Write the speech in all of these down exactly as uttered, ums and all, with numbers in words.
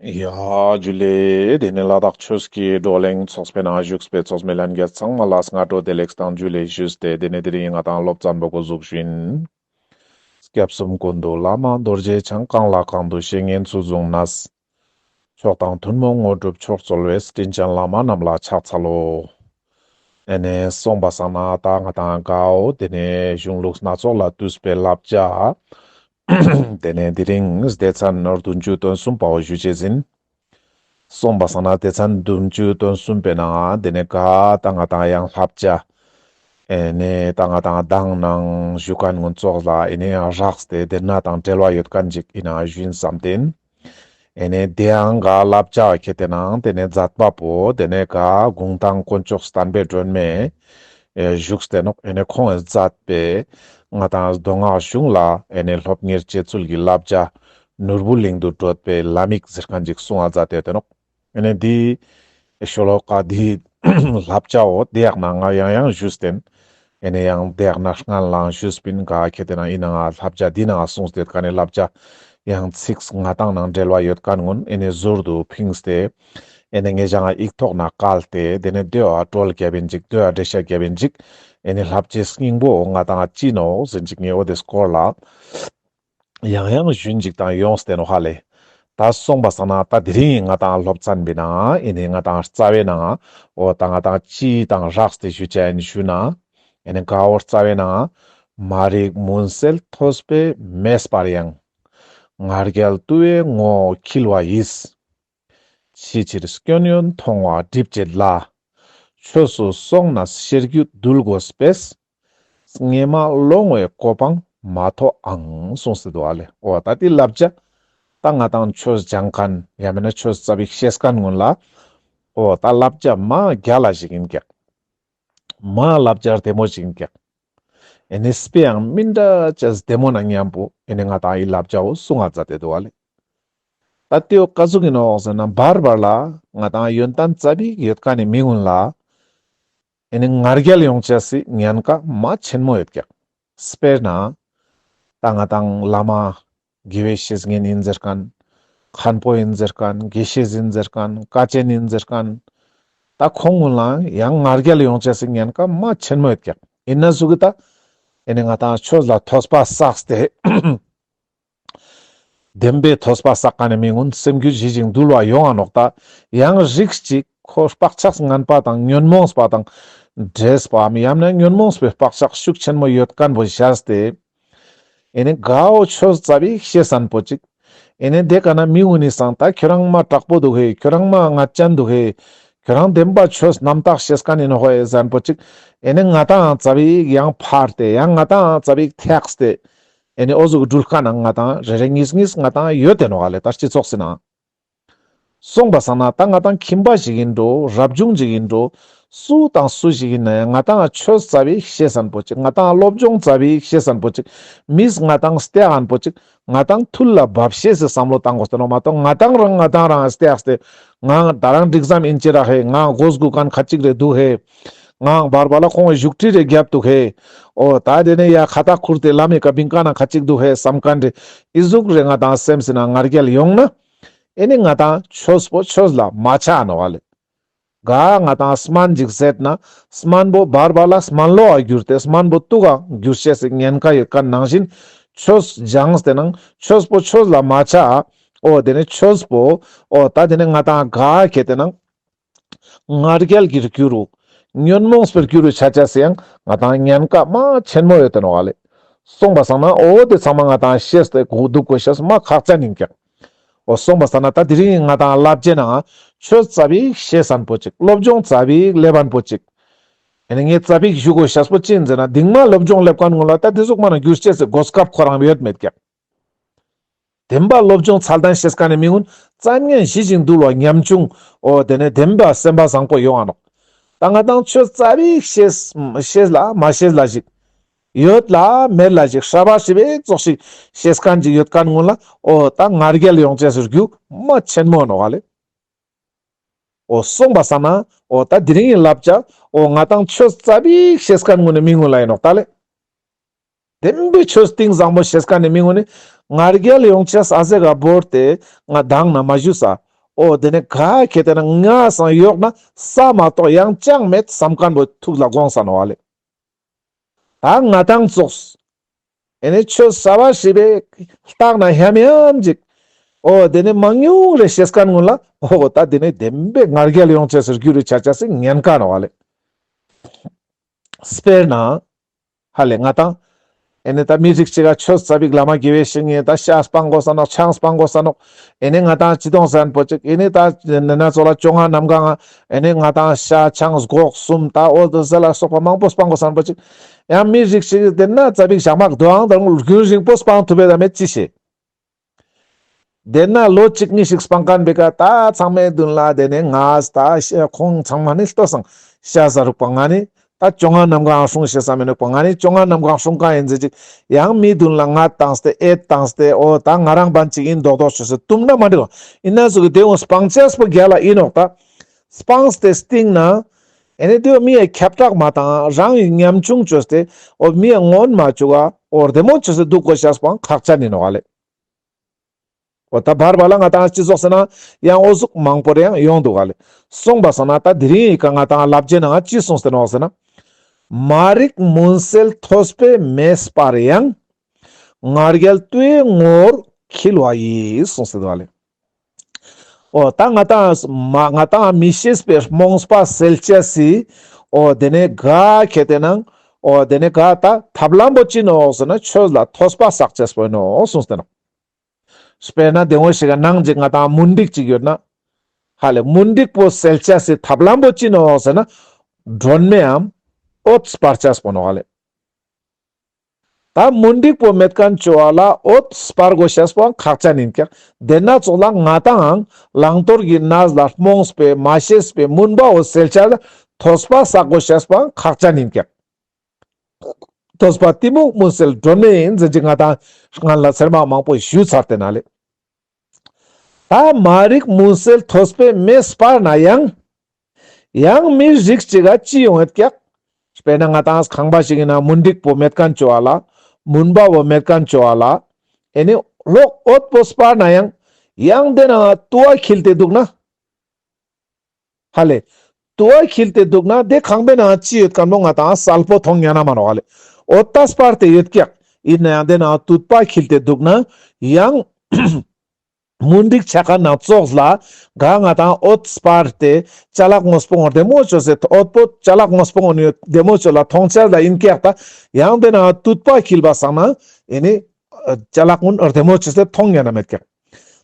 ཡ་ཇུ་ལེ། དེ་ནས་ལ་དྭགས་ཆོས་ཀྱི་བགྲོ་གླེང་ཚོགས་པའི་ནང་བཞུགས་པའི་ཚོགས་མི་ལྷན་རྒྱས་ཚང་མ་ལ་སྔ་དྲོ་བདེ་ལེགས་དང་ཇུ་ལེ་ཞུས་ཏེ། དེ་ནས་དེ་རིང་ང་དང་སློབ་ཚན་པོ་འགོ་འཛུགས་ཞུ་ཡིན། སྐྱབས་གསུམ་ཀུན་འདུས་བླ་མ་རྡོ་རྗེ་འཆང་། གང་ལ་གང་འདུལ་བཤེས་གཉེན་ཚུལ་བཟུང་ནས། མཆོག་དང་ཐུན་མོང་དངོས་གྲུབ་མཆོག་སྩོལ་བའི། དྲིན་ཅན་བླ་མ་རྣམས་ལ་ཕྱག་འཚལ་ལོ། ཨེ་ནས་སོང་པ་སང་ན་ད་ང་དང་གའོ་དེ་ནས་གཞུང་ལུགས་སྣ་ཚོགས་ལས་བཏུས་པའི་བསླབ་བྱ། དེ་ནས་དེ་རིང་སྡེ་ཚན་བདུན་ཅུ་དོན་གསུམ་པའོ་ཞུ་ཅེས་ཡིན། སོང་པ་སང་ན་སྡེ་ཚན་བདུན་ཅུ་དོན་གསུམ་པའི་ནང་དེ་ནས་ག་ད་ང་དང་ཡང་བསླབ་བྱ། ཨེ་ནས་ད་ང་དང་མདང་ནང་ཞུ་མཁན་ཀུན་ཙོགས་ལ་ཨེ་ནས་ཡང་རགས་ཏེ་དེ་ན་དང་འབྲེལ་བ་ཡོད་མཁན་ཅིག་ཡིན་ན་ཞུ་ཡིན་བསམ་སྟེ་ཡིན། ཨེ་ནས་དེ་ཡང་ག་བསླབ་བྱ་ཁྱེར་ཏེ་ནང་དེ་ནས་མཛད་པ་པོ་དེ་ནས་ག་གུང་ཐང་དཀོན་མཆོག་བསྟན་པའི་སྒྲོན་མེ་ཨེ་བཞུགས་ཏེ་ནོག་ཨེ་ནས་ཁོང་ངི་མཛད་པའི་ང་དང་མདོ་སྔགས་གཞུང་ལ་ཨེ་ནས་སློབ་གཉེར་བྱེད་ཚུལ་གྱི་བསླབ་བྱ། ནོར་བུ་གླིང་དུ་བགྲོད་པའི་ལམ་ཡིག་ཟེར་མཁན་ཅིག་གསུང་བ་མཛད་དེ་ཡོད་དེ་ནོག་ཨེ་ནས་འདི་ཤོ་ལོ་ཀ་འདི་བསླབ་བྱའོ། དེ་ཡག་ན་ང་ཡང་ཡང་ཞུས་ཏེ་ཨེ་ནས་ཡང་དེ་ཡག་ན་སྔན་ལའང་ཞུས་པིན། ག་ཁྱེར་ཏེ་ན་ཡིན་ན་ང་བསླབ་བྱ་འདི་ན་གསུངས་ཏེ་ཡོད་མཁན་ནི་བསླབ་བྱ་ཡང་ཚིག་ང་དང་ནང་འབྲེལ་བ་ཡོད་མཁན་ཀུན་ཨེ་ནས་ཟུར་དུ་ཕིངས་ཏེ་ཨེ་ནས་ངེད་ཅག་ཡིག་ཐོག་ན་བཀལ་ཏེ་དེ་ནས་དེ་བོ་བཀྲོལ་རྒྱབ་ཡིན་ཅིག་དེ་བོ་འགྲེལ་བཤད་རྒྱབ་ཡིན་ཅིག་ཨེ་ནས་བསླབ་བྱའི་སྙིང་པོ་ང་དང་ཅི་ནོག་ཟེར་ཅིག་ངས་འོ་དེ་སྐོར་ལ་ཡང་ཡང་ཞུན་ཅིག་དང་ཡོངས་ཏེ་ནོག་ཧ་ལེ། ད་སོང་པ་སང་ན་ད་དེ་རིང་ང་དང་སློབ་ཚན་པའི་ནང་ཨེ་ནི་ང་དང་རྩ་བའི་ནང་འོ་ད་ང་དང་ཅི་དང་རགས་ཏེ་ཞུ་ཅེས་ཡིན་ཞུ་ན། ཨེ་ནི་ག་འོ་རྩ་བའི་ནང་མ་རིག་མུན་སེལ་ཐོས་པས་མེད་པར་ཡང་། ང་རྒྱལ་དུ་བའི་ངོ་བོ་འཁྱིལ་བ་ཡིས། ཕྱི་ཕྱིར་སྐྱོན་ཡོན་མཐོང་བ་སྒྲིབ་བྱེད་ལ། ཆོས་སུ་སོང་ནས་ཤེས་རྒྱུད་འདུལ་དགོས་པས། ངེས་མ་ལོང་བའི་གོ་འཕང་མ་ཐོབ་ཨང་གསུངས་ཏེ་འདུག་ཨ་ལེ། འོ་ད་དེ་བསླབ་བྱ། ད་ང་དང་ཆོས་སྦྱང་མཁན་ཡང་མིན་ན་ཆོས་ཙ་པིག་ཤེས་མཁན་ཀུན་ལ། འོ་ད་བསླབ་བྱ་མ་རྒྱལ་ལ་ཞིག་ཡིན་ཀྱག་མ་བསླབ་བྱ་བདེ་མོ་ཞིག་ཡིན་ཀྱག་ཨེ་ནི་དཔེ་ཡང་མི་འདྲ་ཅེས་བདེ་མོ་ན་མཉམ་པོ་ཨེ་ནི་ང་དང་ཨི་བསླབ་བྱའོ་གསུང་ང་མཛད་དེ་འདུག་ཨ་ལེ། ད་དེའོ་ཀ་ཟུག་ཡིན་ནོག་ཟེར་ན་བར་བར་ལ་ང་དང་ཡོན་ཏན་ཙ་པིག་ཡོད་མཁན་ནི་མི་ཀུན་ལ་ཨེ་ནི་ང་རྒྱལ་ཡོང་ཅེས་སི་ཉེན་ཁ་མ་ཆེན་མོ་ཡོད་ཀྱག་དཔེར་ན་ད་ང་དང་བླ་མ་དགེ་བའི་བཤེས་གཉེན་ཡིན་ཟེར་མཁན། མཁན་པོ་ཡིན་ཟེར་མཁན། དགེ་བཤེས་ཡིན་ཟེར་མཁན། དཀའ་ཆེན་ཡིན་ཟེར་མཁན། ད་ཁོང་ཀུན་ལའང་ཡང་ང་རྒྱལ་ཡོང་ཅེས་སི་ཉེན་ཁ་མ་ཆེན་མོ་ཡོད་ཀྱག་ཡིན་ན་ཟུག་གི་ད་ཨེ་ནི་ང་དང་ཆོས་ལ་ཐོས་པ་བསགས་ཏེ། བདེན་པའི་ཐོས་པ་བསགས་མཁན་ནི་མི་ཀུན་སེམས་རྒྱུད་ཞི་ཞིང་དུལ་བ་ཡོང་ང་ནོག་ད་ཡང་རིགས་གཅིག་ཁོ་བག་ཆགས་ངན་པ་དང་ཉོན་མོངས་པ་དང་འདྲེས་པའམ་ཡང་ན་ཉོན་མོངས་པའི་བག་ཆགས་ཤུགས་ཆེན་མོ་ཡོད་མཁན་པོ་བཞག་སྟེ། ཨེ་ནི་གའོ་ཆོས་ཙ་པིག་ཤེས་མཁན་པོ་ཅིག་ཨེ་ནི་དེ་ཀ་ན་མི་ཀུན་ནི་སང་ད་ཁྱོད་རང་མ་དྲག་པོ་འདུག་ཧེ། ཁྱོད་རང་མ་ངད་ཅན་འདུག་ཧེ། ཁྱོད་རང་བདེན་པ་ཆོས་རྣམ་དག་ཤེས་མཁན་ཡིན་ནོག་ཧེ་ཟེར་མཁན་པོ་ཅིག་ཨེ་ནི་ང་དང་ཙ་པིག་ཡང་ཕར་ཏེ་ཡང་ང་དང་ཙ་པིག་ཐེགས་ཏེ། ཨེ་ནི་འོ་ཟུག་གི་འགྲུལ་ཁ་ནང་ང་དང་རེ་རེ་གཉིས་གཉིས་ང་དང་ཡོད་དེ་ནོག་ཨ་ལེ། ད་སྤྱི་ཚོགས་སི་ནང་། སོང་པ་སང་ན་ད་ང་དང་ཁྱིམ་པ་ཞིག་ཡིན་འགྲོ། རབ་བྱུང་ཞིག་ཡིན་འགྲོ། སུ་དང་སུ་ཞིག་ཡིན་ན་ཡང་ང་དང་ཆོས་ཙ་པིག་ཤེས་མཁན་པོ་ཅིག་ང་དང་སློབ་སྦྱོང་ཙ་པིག་ཤེས་མཁན་པོ་ཅིག་མིས་ང་དང་སྟེར་མཁན་པོ་ཅིག་ང་དང་ཐུལ་ལ་བབས་ཤེས་སི་བསམ་བློ་བཏང་དགོས་ཏེ་ནོག་མ་གཏོགས་ང་དང་རང་ང་དང་རང་སྟེར་ཏེ། ང་ད་རང་འགྲིག་ཙམ་ཡིན་ཅི་རག་ཧེ། ང་གོ་སྒུག་མཁན་ཁ་ཅིག་རེ་འདུག་ཧེ། ང་བར་བར་ལ་ཁོང་བཞུགས་ཁྲི་རེ་རྒྱབ་འདུག་ཧེ། འོ་ད་དེ་ནས་ཡ་ཁ་ཏ་ཁུར་ཏེ་ལམ་མི་ཀ་བིང་ཀ་ན་ཁ་ཅིག་འདུག་ཧེ་བསམ་མཁན་རེ། ཨི་ཟུག་རེ་ང་དང་སེམས་སི་ནང་ང་རྒྱལ་ཡོང་ན། ཨེ་ནི་ང་དང་ཆོས་པོ་ཆོས་ལ་མ་ཆ་ནོག་ཨ་ལེ། ག་ང་དང་སྨན་ཅིག་ཟེད་ན་སྨན་པོ་བར་བར་ལ་སྨན་ལོག་ག་གྱུར་ཏེ་སྨན་པོ་དུག་ག་གྱུར་ཤེས་སི་ཉེན་ཁ་ཡོད་མཁན་ནང་བཞིན་ཆོས་སྦྱངས་ཏེ་ནང་ཆོས་པོ་ཆོས་ལ་མ་ཆ། འོ་དེ་ནས་ཆོས་པོ་འོ་ད་དེ་ནས་ང་དང་ག་ཁྱེར་ཏེ་ནང་ང་རྒྱལ་གྱི་རྒྱུ་རུ། ཉོན་མོངས་པའི་རྒྱུ་རུ་ཆ་ཆ་སི་ཡང་ང་དང་ཉེན་ཁ་མ་ཆེན་མོ་ཡོད་དེ་ནོག་ཨ་ལེ། སོང་པ་སང་ན་འོ་དེ་ཚང་མ་ང་དང་ཤེས་ཏེ་གོ་འདུག་དགོས་ཤེས་མ་ཁག་ཅན་ཡིན་ཀྱག་འོ་སོང་པ་སང་ན་ད་དེ་རིང་ང་དང་བསླབ་བྱའི་ནང་ཆོས་ཙ་པིག་ཤེས་མཁན་པོ་ཅིག་སློབ་སྦྱོང་ཙ་པིག་ལེབ་མཁན་པོ་ཅིག་ཨེ་ནི་ངས་ཙ་པིག་ཞུ་དགོས་ཤེས་པོ་ཅི་ཡིན་ཟེར་ན་དིང་མ་སློབ་སྦྱོང་ལེབ་མཁན་ཀུན་ལ་ད་དེ་ཟུག་མ་ན་འགྱུར་ཤེས་སི་གོ་སྐབས་ཁོ་རང་ཡོད་མེད་ཀྱག་བདེན་པ་སློབ་སྦྱོང་ཚད་ལྡན་ཤེས་མཁན་ནི་མི་ཀུན་རྩ་ཉན་ཞི་ཞིང་དུལ་བ་ཉམ་ཆུང་འོ་དེ་ནས་བདེན་པ་སེམས་པ་བཟང་པོ་ཡོང་ང་ནོག་ད་ང་དང་ཆོས་ཙ་པིག་ཤེས་ཤེས་ལ་མ་ཤེས་ལ་ཞིག་ཡོད་ལ་མེད་ལ་ཞིག་ཧྲ་བ་ཧྲི་བའི་ཙོགས་ཤིག་ཤེས་མཁན་ཅིག་ཡོད་མཁན་ཀུན་ལ་འོ་ད་ང་རྒྱལ་ཡོང་ཅེས་སི་རྒྱུ་མ་ཆེན་མོ་ནོག་ཨ་ལེ། འོ་སོང་པ་སང་ན་འོ་ད་དེ་རིང་གི་བསླབ་བྱ་འོ་ང་དང་ཆོས་ཙ་པིག་ཤེས་མཁན་ཀུན་ནི་མི་ཀུན་ལ་ཡིན་ནོག་ད་ལེ། བདེན་པའི་ཆོས་གཏིང་བཟང་པོ་ཤེས་མཁན་ནི་མི་ཀུན་ནི་ང་རྒྱལ་ཡོང་ཅེས་ཨ་ཟེ་ག་བོར་ཏེ་ང་དང་ན་མ་ཞུས་ས། འོ་དེ་ནས་ག་ཁེ་ཏེ་ན་ང་སང་ཡོག་ན་ས་མ་གཏོགས་ཡང་ཅང་མེད་བསམ་མཁན་པོ་ཐུགས་ལ་དགོངས་ས་ནོག་ལེ། ད་ང་ཏང་ཙོགས་ཨེ་ནི་ཆོས་ཟབ་པ་ཞིག་པའི་ལྟག་ན་ཧམ་ཡམ་ཅིག་འོ་དེ་ནས་མང་ཉུང་རེ་ཤེས་མཁན་ཀུན་ལ་འོ་ད་དེ་ནས་བདེན་པའི་ང་རྒྱལ་ཡོང་ཅེས་སི་རྒྱུ་རུ་ཆ་ཅེས་སི་ཉེན་ཁ་ནོག་ལེ། དཔེར་ན། ཧ་ལེ་ང་ཏང་། ཨེ་ནི་ད་མི་རིགས་གཅིག་ག་ཆོས་ཟབ་པའི་བླ་མ་དགེ་བའི་བཤེས་གཉེན་ད་ཤ་སྤང་དགོས་ས་ནོག་ཆང་སྤང་དགོས་ས་ནོག་ཨེ་ནི་ང་ཏང་ཅི་གཏོང་ཟེར་ན་པོ་ཅིག་ཨེ་ནི་ད་ན་ན་ཚོ་ལ་བཅོ་ལྔ་གནམ་གང་ང་ཨེ་ནི་ང་ཏང་ཤ་ཆང་སྒོག་གསུམ་ད་འོ་དོ་ཟེར་ལ་སོགས་པ་མང་པོ་སྤང་དགོས་ས་ནོག་པོ་ཅིག་ཡང་མི་རིགས་གཅིག་དེ་ན་ཟབ་པའི་ཞག་མ་དོའང་ད་རྒྱུན་རིང་པོ་སྤང་ཐུབ་པའི་ད་མེད་ཅི་ཤེས། དེ་ན་ལོ་གཅིག་གཉིས་ཤིག་སྤང་མཁན་པེ་ཀ་ད་ཚང་མའི་མདུན་ལ་དེ་ནས་ང་ད་ཤ་ཁོང་ཚང་མ་ནི་ལྟོས་སང་ཤ་ཟ་རུག་པ་ང་ནི་ད་བཅོ་ལྔ་གནམ་གང་སྲུང་ཤེས་ས་མི་ནུག་པ་ང་ནི་བཅོ་ལྔ་གནམ་གང་སྲུང་མཁན་ཡིན་ཟེར་ཅིག་ཡང་མི་མདུན་ལ་ང་བཏང་སྟེ་ཨེ་བཏང་སྟེ་འོ་ད་ང་རང་བན་ཅིག་ཡིན་མདོག་མདོག་ཆོས་སེ་བཏུམ་ན་མ་འགྲིག་ཡིན་ན་ཟུག་གི་དེ་འོ་སྤང་ཅེས་པོ་རྒྱལ་ལ་ཡིན་ནོག་ད་སྤངས་ཏེ་སྟིང་ན་ཨེ་ནི་དེ་འོ་མི་ཡ་ཁྱབ་བསྒྲགས་མ་བཏང་རང་ཡི་ཉམ་ཆུང་ཆོས་ཏེ་འོ་མི་ཡ་ངོན་མ་བཅུག་ག་འོ་རྡེ་མོ་ཆོས་སེ་འདུག་དགོས་ཤེས་པོའང་ཁག་ཅན་ཡིན་ནོག་ལེ། འོ་ད་བར་བར་ལ་ང་ཏང་ཅི་ཙོགས་ཟེར་ན་ཡང་འོ་ཟུག་མང་པོ་རེ་ཡང་ཡོང་འདུག་ག་ལེ། སོང་པ་སང་ན་ད་དེ་རིང་ཡི་ཀ་ང་ཏང་ལབ་ཅེས་ནང་ཅི་གསུངས་ཏེ་ནོག་ཟེར་ན། མ་རིག་མུན་སེལ་ཐོས་པའི་མེ་སྤར་ཡང་། ང་རྒྱལ་ལྟོའི་ངོ་བོར་འཁྱིལ་བ་ཡིས་གསུངས་ཏེ་འདུག་ག་ལེ། འོ་ད་ང་ཏང་མ་ང་ཏང་མི་ཤེས་པའི་རྨོངས་པ་སེལ་ཅེས་སི་འོ་དེ་ནས་ག་ཁེ་ཏེ་ནང་འོ་དེ་ནས་ག་ད་ཐབས་ལམ་པོ་ཅི་ནོག་ཟེར་ན་ཆོས་ལ་ཐོས་པ་བསགས་ཅེས་པོ་ཡིན་ནོག་གསུངས་ཏེ་ནོག་དཔེར་ན་དེ་འོ་ཞིག་ག་ནང་ཅིག་ང་ཏང་མུན་དིག་ཅིག་ཡོད་ན། ཧ་ལེ་མུན་དིག་པོ་སེལ་ཅེས་སི་ཐབས་ལམ་པོ་ཅི་ནོག་ཟེར་ན། སྒྲོན་མེའམ་འོད་སྤར་ཅེས་པོ་ནོག་ལེ། ད་མུན་དིག་པོ་མེད་མཁན་བཅོ་བ་ལ་འོད་སྤར་དགོས་ཤེས་པོའང་ཁག་ཅན་ཡིན་ཀྱག་དེ་ན་ཙོགས་ལ་ང་ཏང་བླང་དོར་གྱི་གནས་ལ་རྨོངས་པའི་མ་ཤེས་པའི་མུན་པ་བོ་སེལ་ཅེས་ལ་ཐོས་པ་བསགས་དགོས་ཤེས་པོའང་ཁག་ཅན་ཡིན་ཀྱག་ཐོས་པ་གཏི་མུག་མུན་སེལ་སྒྲོན་མེ་ཡིན་ཟེར་ཅིག་ང་ཏང་སྔན་ལ་ཚེར་མ་མང་པོ་ཞུས་ཚར་ཏེ་ན་ལེ། ད་མ་རིག་མུན་སེལ་ཐོས་པའི་མེ་སྤར་ན་ཡང་། ཡང་མི་རིགས་ཅིག་ག་ཅི་ཡོང་ཡོད་ཀྱག་དཔེར་ན་ང་ཏང་ཁང་པ་ཞིག་ཡིན་ན་མུན་དིག་པོ་མེད་མཁན་བཅོ་བ་ལ། མུན་པ་བོ་མེད་མཁན་བཅོ་བ་ལ། ཨེ་ནི་གློག་འོད་པོ་སྤར་ན་ཡང་། ཡང་དེ་ན་དུ་བ་འཁྱིལ་ཏེ་འདུག་ན། ཧ་ལེ། དུ་བ་འཁྱིལ་ཏེ་འདུག་ན་དེ་ཁང་པའི་ནང་ཅི་ཡོད་མཁན་པོ་ང་ཏང་གསལ་པོ་མཐོང་ཉན་ན་མ་ནོག་ཧ་ལེ། འོ་ད་སྤར་ཏེ་ཡོད་ཀྱག་ཡིན་ན་ཡང་དེ་ན་དུད་པ་འཁྱིལ་ཏེ་འདུག་ན་ཡང་། མུན་དིག་ཆ་མཁན་ནང་ཙོགས་ལ་ག་ང་ཏང་འོད་སྤར་ཏེ་ཅ་ལག་དངོས་པོ་ངོ་རྡེ་མོ་ཆོས་སེ་འོད་པོ་ཅ་ལག་དངོས་པོ་ངོ་ནི་རྡེ་མོ་ཆོས་ལ་མཐོང་ཆ་ལ་ཡིན་ཀྱག་ད་ཡང་དེ་ན་དུད་པ་འཁྱིལ་བ་སང་ན་ཨེ་ནི། ཅ་ལག་ཀུན་རྡེ་མོ་ཆོས་སེ་མཐོང་ཉན་ན་མེད་ཀྱག་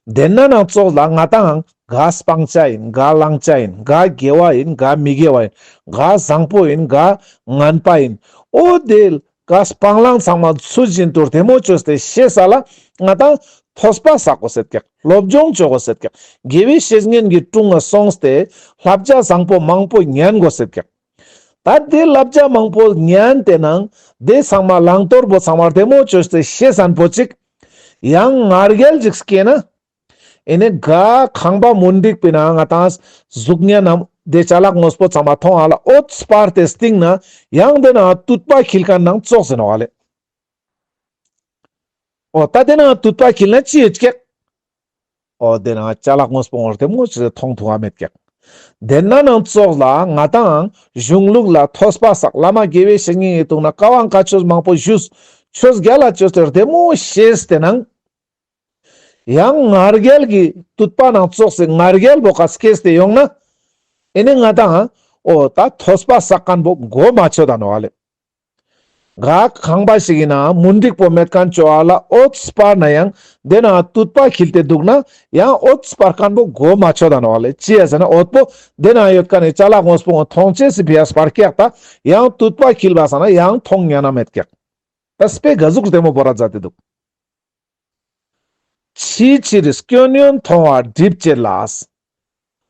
དེ་ན་ནང་ཙོགས་ལ་ང་ཏང་ག་སྤང་བྱ་ཡིན་ག་བླང་བྱ་ཡིན་ག་དགེ་བ་ཡིན་ག་མི་དགེ་བ་ཡིན་ག་བཟང་པོ་ཡིན་ག་ངན་པ་ཡིན་འོ་དེ་ག་སྤང་བླང་ཚང་མ་ཚུལ་བཞིན་དུ་རྡེ་མོ་ཆོས་སེ་ཤེས་ས་ལ་ང་ཏང་ཐོས་པ་བསགས་དགོས་ཤེད་ཀྱག་སློབ་སྦྱོང་བཅོ་དགོས་ཤེད་ཀྱག་དགེ་བའི་བཤེས་གཉེན་གྱི་དྲུང་ང་སོང་སྟེ་བསླབ་བྱ་བཟང་པོ་མང་པོ་ཉན་དགོས་ཤེད་ཀྱག་ད་དེ་བསླབ་བྱ་མང་པོ་ཉན་ཏེ་ནང་དེ་ཚང་མ་བླང་དོར་པོ་ཚང་མ་རྡེ་མོ་ཆོས་སེ་ཤེས་ས་ན་པོ་ཅིག་ཡང་ང་རྒྱལ་ཅིག་སྐྱེས་ན། ཨེ་ནི་ག་ཁང་པ་མུན་དིག་པའི་ནང་ང་ཏང་གཟུགས་བརྙན་ནམ་དེ་ཅ་ལག་དངོས་པོ་ཚང་མ་མཐོང་ང་ལ་འོད་སྤར་ཏེ་སྟིང་ན་ཡང་དེ་ན་དུད་པ་འཁྱིལ་མཁན་ནང་ཙོགས་ཟེར་ནོག་ལེ། འོ་ད་དེ་ན་དུད་པ་འཁྱིལ་ན་ཅི་ཡོད་ཀྱག་འོ་དེ་ན་ཅ་ལག་དངོས་པོ་ངོ་རྡེ་མོ་ཆོས་སེ་མཐོང་ཐུབ་བ་མེད་ཀྱག་དེ་ན་ནང་ཙོགས་ལ་ང་ཏང་གཞུང་ལུགས་ལ་ཐོས་པ་བསགས་བླ་མ་དགེ་བའི་བཤེས་གཉེན་གྱི་དྲུང་ན་བཀའ་དབང་བཀའ་ཆོས་མང་པོ་ཞུས་ཆོས་རྒྱལ་ལ་ཆོས་སེ་རྡེ་མོ་ཤེས་ཏེ་ནང་། ཡང་ང་རྒྱལ་གྱི་དུད་པ་ནང་ཙོགས་སེ་ང་རྒྱལ་པོ་ཀ་སྐྱེས་ཏེ་ཡོང་ན། ཨེ་ནི་ང་ཏང་འོ་ད་ཐོས་པ་བསགས་མཁན་པོ་གོ་མ་ཆོད་ད་ནོག་ལེ། ག་ཁང་པ་ཞིག་ཡིན་ན་མུན་དིག་པོ་མེད་མཁན་བཅོ་བ་ལ་འོད་སྤར་ན་ཡང་དེ་ན་དུད་པ་འཁྱིལ་ཏེ་འདུག་ན་ཡང་འོད་སྤར་མཁན་པོ་གོ་མ་ཆོད་ད་ནོག་ལེ། ཅི་ཡ་ཟེར་ན་འོད་པོ་དེ་ན་ཡོད་མཁན་ནི་ཅ་ལག་དངོས་པོ་མཐོང་ཅེས་སི་ཕི་ཡ་སྤར་ཀྱག་ད་ཡང་དུད་པ་འཁྱིལ་བ་སང་ན་ཡང་མཐོང་ཉན་ན་མེད་ཀྱག་ད་དཔེ་ག་ཟུག་རྡེ་མོ་བོར་ར་མཛད་དེ་འདུག་ཕྱིའི་ཕྱིར་སྐྱོན་ཡོན་མཐོང་བ་སྒྲིབ་བྱེད་ལ།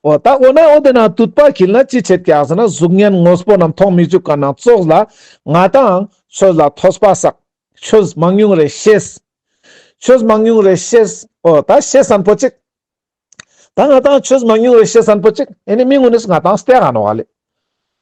འོ་ད་འོ་ན་འོ་དེ་ན་དུད་པ་འཁྱིལ་ན་ཅི་བྱེད་ཀྱག་ཟེར་ན་གཟུགས་བརྙན་དངོས་པོ་རྣམས་མཐོང་མི་བཅུག་ག་ནང་ཙོགས་ལ་ང་ཏང་ཆོས་ལ་ཐོས་པ་བསགས། ཆོས་མང་ཉུང་རེ་ཤེས། ཆོས་མང་ཉུང་རེ་ཤེས། འོ་ད་ཤེས་ས་ན་པོ་ཅིག་ད་ང་ཏང་ཆོས་མང་ཉུང་རེ་ཤེས་ས་ན་པོ་ཅིག་ཨེ་ནི་མི་ངོ་ནས་ང་ཏང་སྟེ་ག་ནོག་ལེ།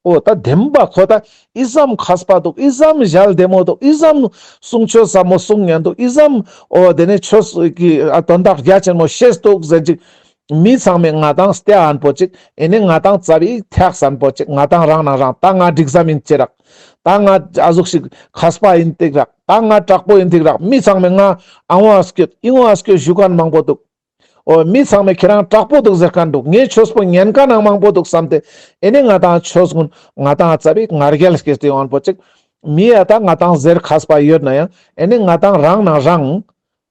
འོ་ད་བདེན་པ་ཁོ་ད་ཨི་ཙམ་མཁས་པ་འདུག་ཨི་ཙམ་ཞལ་བདེ་མོ་འདུག་ཨི་ཙམ་གསུང་ཆོས་ཟབ་མོ་གསུང་ཉན་འདུག་ཨི་ཙམ་འོ་དེ་ནས་ཆོས་ཀྱི་ཨ་དོན་དག་རྒྱ་ཆེན་མོ་ཤེས་འདུག་ཟེར་ཅིག་མི་ཚང་མས་ང་ཏང་སྟེ་ཨན་པོ་ཅིག་ཨེ་ནི་ང་ཏང་ཙ་བིག་ཐེག་སན་པོ་ཅིག་ང་ཏང་རང་ན་རང་ད་ང་འགྲིག་སམ་ཡིན་ཅེ་རག། ད་ང་ཨ་ཟུག་ཞིག་མཁས་པ་ཡིན་ཏེ་རག། ད་ང་དྲག་པོ་ཡིན་ཏེ་རག། མི་ཚང་མས་ང་ཨ་ངོ་ཨ་སྐྱོད་ཨི་ངོ་ཨ་སྐྱོད་ཞུ་མཁན་མང་པོ་འདུག། འོ་མི་ཚང་མས་ཁྱེད་རང་དྲག་པོ་འདུག་ཟེར་མཁན་འདུག། ངའི་ཆོས་པོ་ཉན་མཁན་ནང་མང་པོ་འདུག་བསམ་སྟེ་ཨེ་ནི་ང་ཏང་ཆོས་ཀུན་ང་ཏང་ཙ་བིག་ང་རྒྱལ་སྐྱེས་ཏེ་ཡོང་པོ་ཅིག། མི་ཡ་ད་ང་ཏང་ཟེར་མཁས་པ་ཡོད་ན་ཡང་ཨེ་ནི་ང་ཏང་རང་ན་རང་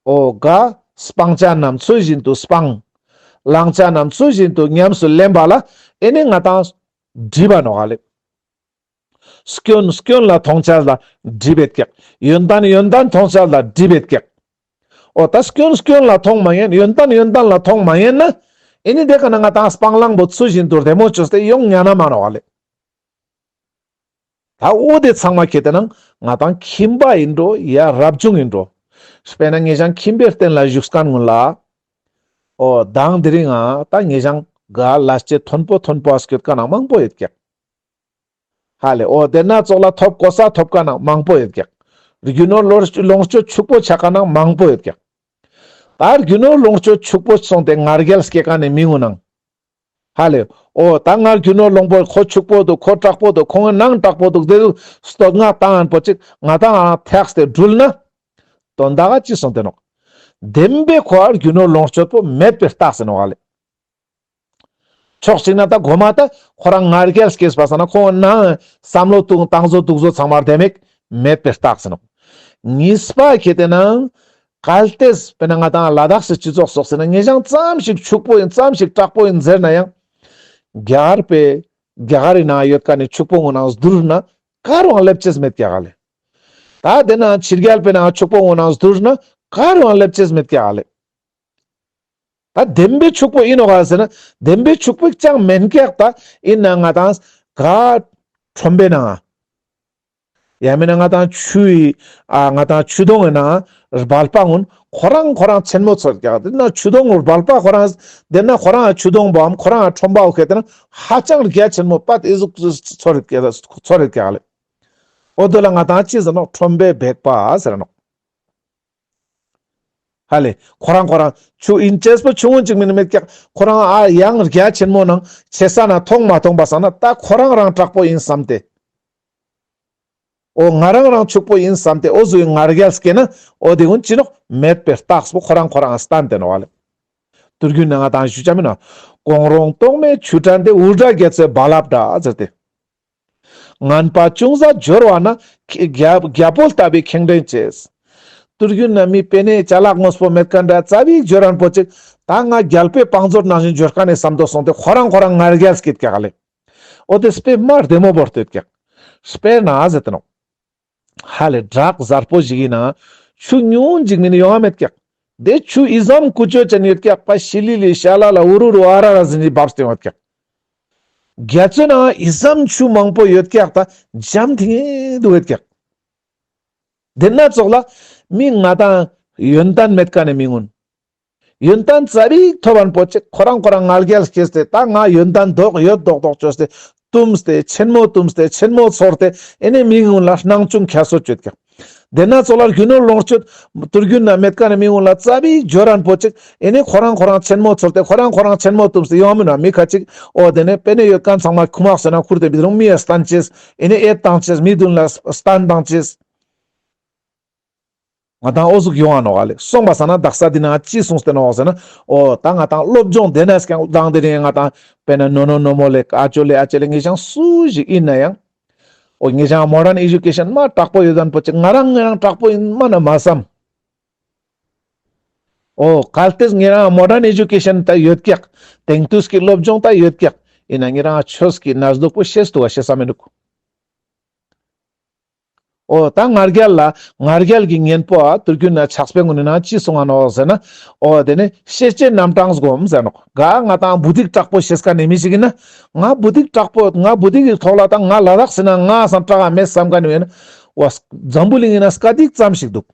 འོ་ག་སྤང་བྱ་རྣམས་ཚུལ་བཞིན་དུ་སྤང་། བླང་བྱ་རྣམས་ཚུལ་བཞིན་དུ་ཉམས་སུ་ལེན་པ་ལ་ཨེ་ནི་ང་ཏང་སྒྲིབ་པ་ནོག་ལེ། སྐྱོན་སྐྱོན་ལ་མཐོང་ཆ་ལ་སྒྲིབ་པའི་ཀྱག། ཡོན་ཏན་ཡོན་ཏན་མཐོང་ཆ་ལ་སྒྲིབ་པའི་ཀྱག། འོ་ད་སྐྱོན་སྐྱོན་ལ་མཐོང་མ་ཉན་ཡོན་ཏན་ཡོན་ཏན་ལ་མཐོང་མ་ཉན་ན་ཨེ་ནི་དེ་ཀ་ན་ང་ཏང་སྤང་བླང་པོ་ཚུལ་བཞིན་དུ་བདེ་མོ་བཅོས་ཏེ་ཡོང་ཉན་ན་མ་ནོག་ལེ། ད་འོ་དེ་ཚང་མ་ཁྱེད་དེ་ནང་ང་ཏང་ཁྱིམ་པ་ཡིན་འགྲོ་ཡ་རབ་བྱུང་ཡིན་འགྲོ། དཔེར་ན་ངེ་ཞང་ཁྱིམ་པའི་རྟེན་ལ་བཞུགས་མཁན་ཀུན་ལ་འོ་དང་དེ་རིང་ང་ད་ངེ་ཞང་ག་ལ་སྐྱེ་མཐོན་པོ་མཐོན་པོ་སྐྱོད་མཁན་ནང་མང་པོ་ཡོད་ཀྱག། ཧ་ལེ། འོ་དེ་ན་ཙོགས་ལ་ཐོབ་གོ་ས་ཐོབ་མཁན་ནང་མང་པོ་ཡོད་ཀྱག། རྒྱུ་ནོར་ལོངས་ལོངས་སྤྱོད་ཕྱུག་པོ་ཆགས་མཁན་ནང་མང་པོ་ཡོད་ཀྱག། ད་རྒྱུ་ནོར་ལོངས་སྤྱོད་ཕྱུག་པོ་སོང་སྟེ་ང་རྒྱལ་སྐྱེ་མཁན་ནི་མི་ངུ་ནང་། ཧ་ལེ། འོ་ད་ང་རྒྱུ་ནོར་ལོངས་པོ་ཁོ་ཕྱུག་པོ་འདུག། ཁོ་དྲག་པོ་འདུག། ཁོང་ནང་དྲག་པོ་འདུག། དེ་ཟུག་བསྟོད་བསྔགས་བཏང་ཡན་པོ་ཅིག་ང་ཏང་ཐེགས་ཏེ་དྲུལ་ན་དོན་དག་ག་ཅི་སོང་སྟེ་ནོག། བདེན་པའི་ཁོ་ཨ་རྒྱུ་ནོར་ལོངས་སྤྱོད་པོ་མེད་པའི་རྟགས་ཟེར་ནོག་ལེ། ཕྱོགས་གཅིག་ན་ད་གོ་མ་ད་ཁོ་རང་ང་རྒྱལ་སྐྱེས་པ་སང་ན་ཁོང་ནང་བསམ་བློ་བཏང་བཟོ་འདུག་བཟོ་ཚང་མར་བདེ་མེད་མེད་པའི་རྟགས་ཟེར་ནོག། གཉིས་པ་ཁྱེད་དེ་ནང་གལ་ཏེ་དཔེར་ན་ང་ཏང་ལ་དྭགས་སི་སྤྱི་ཚོགས་སོགས་ཟེར་ན་ངེ་ཞང་ཙམ་ཞིག་ཕྱུག་པོ་ཡིན་ཙམ་ཞིག་དྲག་པོ་ཡིན་ཟེར་ན་ཡང་རྒྱ་གར་པའི་རྒྱ་གར་རི་ནང་ཡོད་མཁན་ནི་ཕྱུག་པོ་ངོ་ནང་བསྡུར་ན་ག་རུའང་སླེབས་ཅེས་མེད་ཀྱག་ལེ། ད་དེ་ན་ཕྱི་རྒྱལ་པའི་ནང་ཕྱུག་པོ་ངོ་ནང་བསྡུར་ན་ག་རུའང་སླེབས་ཅེས་མེད་ཀྱག་ལེ། ད་བདེན་པའི་ཕྱུག་པོ་ཡིན་ནོག་ག་ཟེར་ན་བདེན་པའི་ཕྱུག་པོ་ཅང་མེན་ཀྱག། ད་ཡིན་ན་ང་ཏང་ག་ཁྲོན་པའི་ནང་ཡང་མིན་ན་ང་ཏང་ཆུའི་ཨ་ང་ཏང་ཆུ་དོང་ངི་ནང་སྦལ་པ་ངུན་ཁོ་རང་ཁོ་རང་ཆེན་མོ་ཚོར་ཀྱག། དེ་ན་ཆུ་དོང་ངུན་སྦལ་པ་ཁོ་རང་དེ་ན་ཁོ་རང་ཆུ་དོང་བོའམ་ཁོ་རང་ཁྲོན་པ་འོ་ཁེ་དེ་ན་ཧ་ཅང་རྒྱ་ཆེན་མོ་པད་ཨི་ཟུག་ཚོར་ཀྱག་ཚོར་ཀྱག་ལེ། འོ་དོ་ལ་ང་ཏང་ཅི་ཟེར་ནོག། ཁྲོན་པའི་སྦལ་པ་ཟེར་ནོག། ཧ་ལེ། ཁོ་རང་ཁོ་རང་ཆུ་ཨིན་ཅེས་པོ་ཆུང་ངུན་ཅིག་མིན་མེད་ཀྱག། ཁོ་རང་ཨ་ཡང་རྒྱ་ཆེན་མོ་ནང་ཆེ་ས་ན་མཐོང་མ་མཐོང་པ་སང་ན་ད་ཁོ་རང་རང་དྲག་པོ་ཡིན་བསམ་སྟེ། འོ་ང་རང་རང་ཕྱུག་པོ་ཡིན་བསམ་སྟེ་འོ་ཟུག་ང་རྒྱལ་སྐྱེ་ན་འོ་དེ་ཀུན་ཅི་ནོག་མེད་པའི་རྟགས་པོ་ཁོ་རང་ཁོ་རང་སྟན་ཏེ་ནོག་ལེ། དུས་རྒྱུན་ན་ང་ཏང་ཞུ་ཆ་མིན་ན། གོང་རོང་གཏོང་མའི་ཆུ་ཕྲན་དེ། འུར་སྒྲ་རྒྱ་མཚོའི་རྦ་རླབས་འདྲ་ཟེར་ཏེ། ངན་པ་ཅུང་ཟད་འབྱོར་བ་ན། རྒྱ་རྒྱ་བོད་ལྟ་བུའི་ཁེངས་དྲེགས་བྱེད། དུས་རྒྱུན་ན་མི་པེ་ནེ་ཅ་ལག་དངོས་པོ་མེད་མཁན་འདྲ་ཙ་བིག་འབྱོར་རན་པོ་ཅིག་ད་ང་རྒྱལ་པོའི་བང་མཛོད་ནང་བཞིན་འབྱོར་མཁན་ནི་བསམ་དོ་སོང་སྟེ་ཁོ་རང་ཁོ་རང་ང་རྒྱལ་སྐྱེད་ཀྱག་ལེ། འོ་དེ་དཔེ་མ་བདེ་མོ་བོར་ཏེ་ཡོད་ཀྱག། དཔེར་ན་ཟེར་ཏེ་ནོག། ཧ་ལེ་བྲག་གཟར་པོ་ཞིག་ཡིན་ན་ཆུ་ཉུང་ཅིག་མིན་ཡོང་ང་མེད་ཀྱག། དེ་ཆུ་ཨི་ཙམ་ཀུ་ཅོ་ཅན་ཡོད་ཀྱག་པ། ཤི་ལི་ལི་ཤ་ལ་ལ་འུ་རུ་རུ་ཨ་ར་ར་ཟིན་ནི་བབས་ཏེ་ཡོང་ཀྱག། རྒྱ་མཚོའི་ནང་ཨི་ཙམ་ཆུ་མང་པོ་ཡོད་ཀྱག་ད་འཇམ་ཐིང་ངེ་འདུག་ཡོད་ཀྱག། དེ་ན་ཙོགས་ལ་མི་ང་ཏང་ཡོན་ཏན་མེད་མཁན་ནི་མི་ངུན། ཡོན་ཏན་ཙ་བིག་ཐོབ་པན་པོ་ཅིག་ཁོ་རང་ཁོ་རང་ང་རྒྱལ་སྐྱེས་ཏེ་ད་ང་ཡོན་ཏན་མདོག་ཡོད་མདོག་མདོག་བཅོས་ཏེ་བཏུམས་ཏེ་ཆེན་མོ་བཏུམས་ཏེ་ཆེན་མོ་ཚོར་ཏེ་ཨེ་ནེ་མི་ངུན་ལ་སྣང་ཆུང་ཁྱད་གསོད་བཅོས་ཀྱག། དེ་ན་ཙོགས་ལ་རྒྱུ་ནོར་ལོངས་སྤྱོད་དུས་རྒྱུན་ན་མེད་མཁན་ནི་མི་ངུན་ལ་ཙ་བིག་འབྱོར་རན་པོ་ཅིག་ཨེ་ནེ་ཁོ་རང་ཁོ་རང་ཆེན་མོ་ཚོར་ཏེ་ཁོ་རང་ཁོ་རང་ཆེན་མོ་བཏུམས་ཏེ་ཡོང་མིན་ན་མི་ཁ་ཅིག་འོ་དེ་ནེ་པེ་ནེ་ཡོད་མཁན་ཚང་མ་ཁུག་མ་ཟེར་ན་ཁུར་ཏེ་བི་རུང་མི་ཡ་སྟན་ཅེས་ཨེ་ནེ་ཨེ་བཏང་ཅེས་མི་མདུན་ལ་སྟན་བཏང་ཅེས། ང་ཏང་འོ་ཟུག་ཡོང་ང་ནོག་ལེ། སོང་པ་སང་ན་དག་ས་འདི་ན་ཅི་གསུངས་ཏེ་ནོག་ཟེར་ན། འོ་ད་ང་ཏང་སློབ་སྦྱོང་དེ་ནས་ཀྱང་དང་དེ་རིང་ང་ཏང་དཔེར་ན་ནོ་ནོ་ནོ་མོ་ལེ་ཨ་ཅོ་ལེ་ཨ་ཅེ་ལེ་ངེ་ཞང་སུ་ཞིག་ཡིན་ན་ཡང་། འོ་ངེ་ཞང་མོ་ཌན་ཨེ་ཇུ་ཀེ་ཤན་མ་དྲག་པོ་ཡོད་མཁན་པོ་ཅིག་ང་རང་ངེ་རང་དྲག་པོ་ཡིན་མ་ན་མ་བསམ། འོ་གལ་ཏེ་ངེ་རང་མོ་ཌན་ཨེ་ཇུ་ཀེ་ཤན་ད་ཡོད་ཀྱག། དེང་དུས་ཀྱི་སློབ་སྦྱོང་ད་ཡོད་ཀྱག། ཡིན་ན་ངེ་རང་ཆོས་ཀྱི་གནས་ལུགས་པོ་ཤེས་ཏུ་བ་ཤེས་ས་མི་འདུག། འོ་ད་ང་རྒྱལ་ལ་ང་རྒྱལ་གྱི་གཉེན་པོ་ཨ་དུས་རྒྱུན་ན་ཕྱག་དཔེ་ངོ་ནས་ན་ཅི་གསུང་ང་ནོག་ཟེར་ན། འོ་དེ་ནི་ཤེས་བྱའི་རྣམ་གྲངས་སྒོམ་ཟེར་ནོག། ག་ང་ཏང་བུ་དིག་དྲག་པོ་ཤེས་མཁན་ནི་མི་ཞིག་ཡིན་ན། ང་བུ་དིག་དྲག་པོ་ང་བུ་དིག་གི་ཐོག་ལ་ད་ང་ལ་དྭགས་ཟེར་ན་ང་སང་དྲག་ག་མེད་བསམ་མཁན་ནི་ཡིན་ན། འོ་འཛམ་བུ་གླིང་ཡིན་ན་སྐད་ཡིག་ཙམ་ཞིག་འདུག།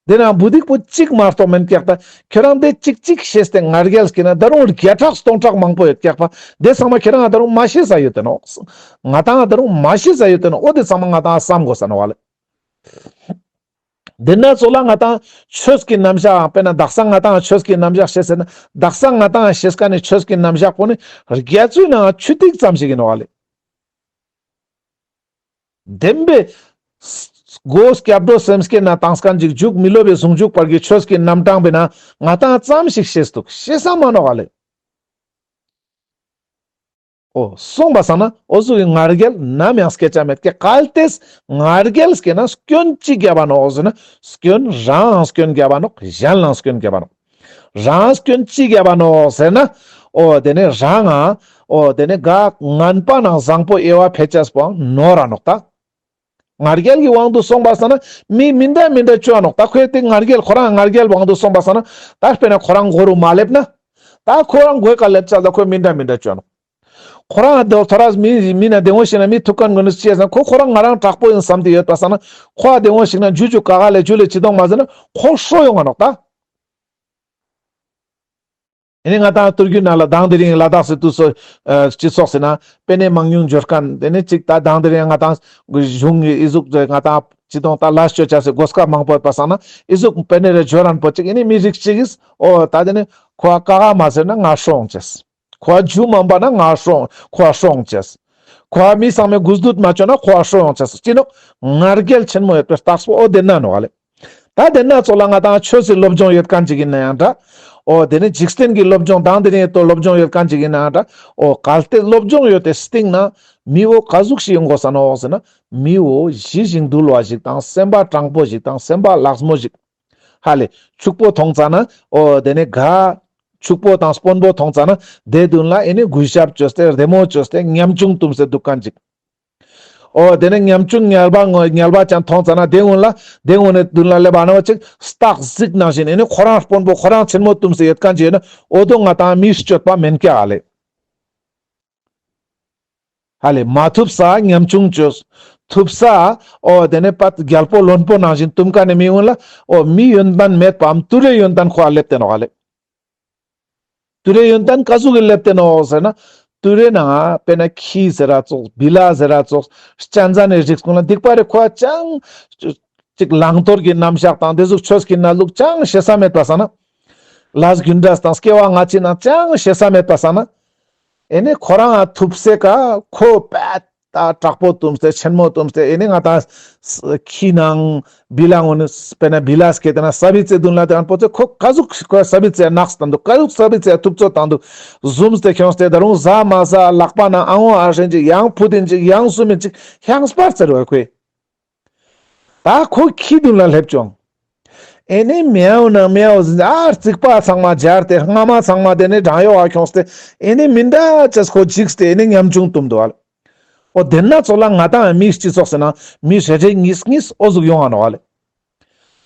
དེ་ན་བུ་དིག་པོ་གཅིག་མ་གཏོགས་མེན་ཀྱག་ད། ཁྱོད་རང་དེ་གཅིག་གཅིག་ཤེས་ཏེ་ང་རྒྱལ་སྐྱེས་ན་ད་རུང་བརྒྱ་ཕྲག་སྟོང་ཕྲག་མང་པོ་ཡོད་ཀྱག་པ། དེ་ཚང་མ་ཁྱོད་རང་ད་རུང་མ་ཤེས་ས་ཡོད་དེ་ནོག། ང་ཏང་ད་རུང་མ་ཤེས་ས་ཡོད་དེ་ནོག། འོ་དེ་ཚང་མ་ང་ཏང་བསམ་དགོས་ས་ནོག་ལེ། དེ་ན་ཚོ་ལ་ང་ཏང་ཆོས་ཀྱི་རྣམ་གཞག་དཔེར་ན་དག་ས་ང་ཏང་ཆོས་ཀྱི་རྣམ་གཞག་ཤེས་ཟེར་ན་དག་ས་ང་ཏང་ཤེས་ཀ་ནི་ཆོས་ཀྱི་རྣམ་གཞག་པོ་ནི་རྒྱ་མཚོའི་ནང་ཆུ་ཐིགས་ཙམ་ཞིག་ཡིན་ནོག་ལེ། བདེན་པའི་སྒོ་སྐྱབས་འགྲོ་སེམས་བསྐྱེད་ན་དང་སྐན་ཅིག་འཇུག་མི་སློབ་པའི་ཟུང་འཇུག་བར་གྱི་ཆོས་ཀྱི་རྣམ་གྲངས་པས་ན་ང་ཏང་ཙམ་ཞིག་ཤེས་འདུག་ཤེས་ས་མ་ནོག་ལེ། འོ་སོང་པ་སང་ན་འོ་ཟུག་གི་ང་རྒྱལ་ནམ་ཡང་སྐྱེ་ཆ་མེད་ཀྱི། གལ་ཏེ་ང་རྒྱལ་སྐྱེ་ན་སྐྱོན་ཅི་བརྒྱབ་པ་ནོག་ཟེར་ན་སྐྱོན་རང་སྐྱོན་བརྒྱབ་པ་ནོག་གཞན་ལའང་སྐྱོན་བརྒྱབ་པ་ནོག་རང་སྐྱོན་ཅི་བརྒྱབ་པ་ནོག་ཟེར་ན། འོ་དེ་ནི་རང་ང་། འོ་དེ་ནི་ག་ངན་པ་ནང་བཟང་པོ་དབྱེ་བ་ཕེ་ཆས་པོའང་ནོར་ར་ནོག་ད། ང་རྒྱལ་གྱི་དབང་དུ་སོང་པ་སང་ན་མི་མི་འདྲ་མི་འདྲ་བཅོ་འ་ནོག་ད་ཁོས་དེ་ང་རྒྱལ་ཁོ་རང་ང་རྒྱལ་དབང་དུ་སོང་པ་སང་ན་ད་དཔེར་ན་ཁོ་རང་མགོ་རུ་མ་སླེབས་ན། ད་ཁོ་རང་མགོའི་ཀ་སླེབས་ཚར་ད་ཁོས་མི་འདྲ་མི་འདྲ་བཅོ་འ་ནོག་ཁོ་རང་དོ་ཐོ་རས་མི་མི་ན་བདེ་མོ་ཞིག་ན་མི་ཐུག་མཁན་ཀུན་ནི་ཅི་ཡ་ཟེར་ན་ཁོ་ཁོ་རང་ང་རང་དྲག་པོ་ཡིན་བསམ་སྟེ་ཡོད་པ་སང་ན་ཁོ་ཨ་བདེ་མོ་ཞིག་ན་ཇུ་ཇུ་ཀ་ག་ལེ་ཇུ་ལེ་ཅི་གཏོང་མ་ཟེར་ན་ཁོ་ཧྲོ་ཡོང་ང་ནོག་ད། ཨེ་ནི་ང་ཏང་ཏུར་རྒྱུད་ནང་ལ་དང་དེ་རིང་ལ་དྭགས་སི་དུས་སོ་སྤྱི་ཚོགས་ཟེར་ན་པེ་ནེ་མང་ཉུང་འབྱོར་མཁན་དེ་ནི་ཅིག་ད་དང་དེ་རིང་ང་ཏང་གཞུང་གི་ཨི་ཟུག་ང་ཏང་ཅི་གཏོང་ད་ལས་ཅོ་ཆ་སི་གོ་སྐབས་མང་པོ་ཡོད་པ་སང་ན་ཨི་ཟུག་པེ་ནེ་རེ་འབྱོར་རན་པོ་ཅིག་ཨེ་ནི་མི་རིགས་ཅིག་གིས་འོ་ད་དེ་ནི་ཁོ་ཀ་ག་མ་ཟེར་ན་ང་ཧྲོ་ཡོང་ཅེས། ཁོ་ཇུ་མ་འབའ་ན་ང་ཧྲོ་ཁོ་ཧྲོ་ཡོང་ཅེས། ཁོ་མི་ཚང་མས་གུས་འདུད་མ་བཅོ་ན་ཁོ་ཧྲོ་ཡོང་ཅེས། ཅི་ནོག་ང་རྒྱལ་ཆེན་མོ་ཡོད་པའི་རྟགས་པོ་འོ་དེ་ན་ནོག་ལེ། ད་དེ་ན་ཚོགས་ལ་ང་ཏང་ཆོས་སི་སློབ་སྦྱོང་ཡོད་མཁན་ཅིག་ཡིན་ན་ཡང་འདྲ། འོ་དེ་ནི་འཇིག་རྟེན་གྱི་སློབ་སྦྱོང་དང་དེ་རིང་ཡོད་དོ་སློབ་སྦྱོང་ཡོད་མཁན་ཅིག་ཡིན་ན་ཡང་འདྲ། འོ་གལ་ཏེ་སློབ་སྦྱོང་ཡོད་དེ་སྟེང་ན་མི་བོ་ག་ཟུག་ཞིག་ཡོང་དགོས་ས་ནོག་ཟེར་ན་མི་བོ་ཞི་ཞིང་དུལ་བ་ཞིག་དང་སེམས་པ་དྲང་པོ་ཞིག་དང་སེམས་པ་ལྷག་མོ་ཞིག་ཧ་ལེ། ཕྱུག་པོ་མཐོང་ཙ་ན་འོ་དེ་ནི་ག་ཕྱུག་པོ་དང་དཔོན་པོ་མཐོང་ཙ་ན་དེ་མདུན་ལ་ཨེ་ནི་གུས་ཞབས་བཅོས་ཏེ་བདེ་མོ་བཅོས་ཏེ་ཉམ་ཆུང་བཏུམས་ཏེ་འདུག་མཁན་ཅིག་འོ་དེ་ནི་ཉམ་ཆུང་ངལ་བ་ངོ་ངལ་བ་ཅན་མཐོང་ཙ་ན་དེ་གུན་ལ་དེ་གུན་ནི་མདུན་ལ་སླེབས་པ་ན་བ་ཅིག་སྟག་གཟིག་ནང་བཞིན་ཨེ་ནི་ཁོ་རང་དཔོན་པོ་ཁོ་རང་ཆེན་མོ་བཏུམས་ཏེ་ཡོད་མཁན་ཅིག་ཡོད་ན་འོ་དོ་ང་ཏང་མི་སྤྱོད་པ་མེན་ཀྱག་ཧ་ལེ། ཧ་ལེ་མ་ཐུབ་ས་ཉམ་ཆུང་བཅོས། ཐུབ་ས་འོ་དེ་ནི་པད་རྒྱལ་པོ་བློན་པོ་ནང་བཞིན་བཏུམ་མཁན་ནི་མི་གུན་ལ་འོ་མི་ཡོན་ཏན་མེད་པའམ་ཏུ་རེ་ཡོན་ཏན་ཁོ་ཨ་སླེབས་ཏེ་ནོག་ཧ་ལེ། ཏུ་རེ་ཡོན་ཏན་ག་ཟུག་གི་སླེབས་ཏེ་ནོག་ཟེར་ན་ཏུ་རེ་ནང་དཔེར་ན་ཁྱི་ཟེར་ར་ཙོགས་བི་ལ་ཟེར་ར་ཙོགས་གཅན་གཟན་ནི་རིགས་གུན་ལ་སྡིག་པ་རེ་ཁོ་ཨ་ཅང་ཅིག་བླང་དོར་གྱི་རྣམ་གཞག་དང་དེ་ཟུག་ཆོས་ཀྱི་གནས་ལུགས་ཅང་ཤེས་ས་མེད་པ་སང་ན། ལས་རྒྱུ་འབྲས་དང་སྐྱེ་བ་སྔ་ཕྱི་ནང་ཅང་ཤེས་ས་མེད་པ་སང་ན། ཨེ་ནི་ཁོ་རང་ཐུབ་སེ་ཀ་ཁོ་པད་ད་དྲག་པོ་བཏུམས་ཏེ་ཆེན་མོ་བཏུམས་ཏེ་ཨེ་ནི་ང་ཏང་ཁྱི་ནང་བི་ལ་གུན་ནི་དཔེར་ན་བི་ལ་སྐྱེས་ཏེ་ན་ས་བི་ཙེ་མདུན་ལ་དེ་ཨན་པོ་ཙེ་ཁོ་ག་ཟུག་ཁོ་ས་བི་ཙེ་ནགས་སྟན་འདུག་ག་ཟུག་ས་བི་ཙེ་ཐུབ་ཚོད་བཏང་འདུག་བཟུམས་ཏེ་ཁྱོངས་ཏེ་ད་རུང་ཟ་མ་ཟ་ལག་པ་ན་ཨ་འོ་ཨ་ཧྲེན་ཅིག་ཡང་ཕུ་དིན་ཅིག་ཡང་སུ་མིན་ཅིག་ཧྱང་སྤར་ཚར་བ་ཁོས། ད་ཁོ་ཁྱི་མདུན་ལ་སླེབས་བྱུང་། ཨེ་ནི་མེའོ་ན་མེའོ་ཟིན་ཨ་རྩིག་པ་ཚང་མ་སྦྱར་ཏེ་རྔ་མ་ཚང་མ་དེ་ནི་བྲང་ཡོག་ག་ཁྱོངས་ཏེ་ཨེ་ནི་མི་འདྲ་ཅེས་ཁོ་འཇིགས་ཏེ་ཨེ་ནི་ཉམ་ཆུང་བཏུམས་འདུག་ཨ་ལེ། འོ་དེ་ན་ཚོགས་ལ་ང་ཏང་མི་སྤྱི་ཚོགས་ཟེར་ན་མི་རེ་རེ་གཉིས་གཉིས་འོ་ཟུག་ཡོང་ང་ནོག་ཨ་ལེ།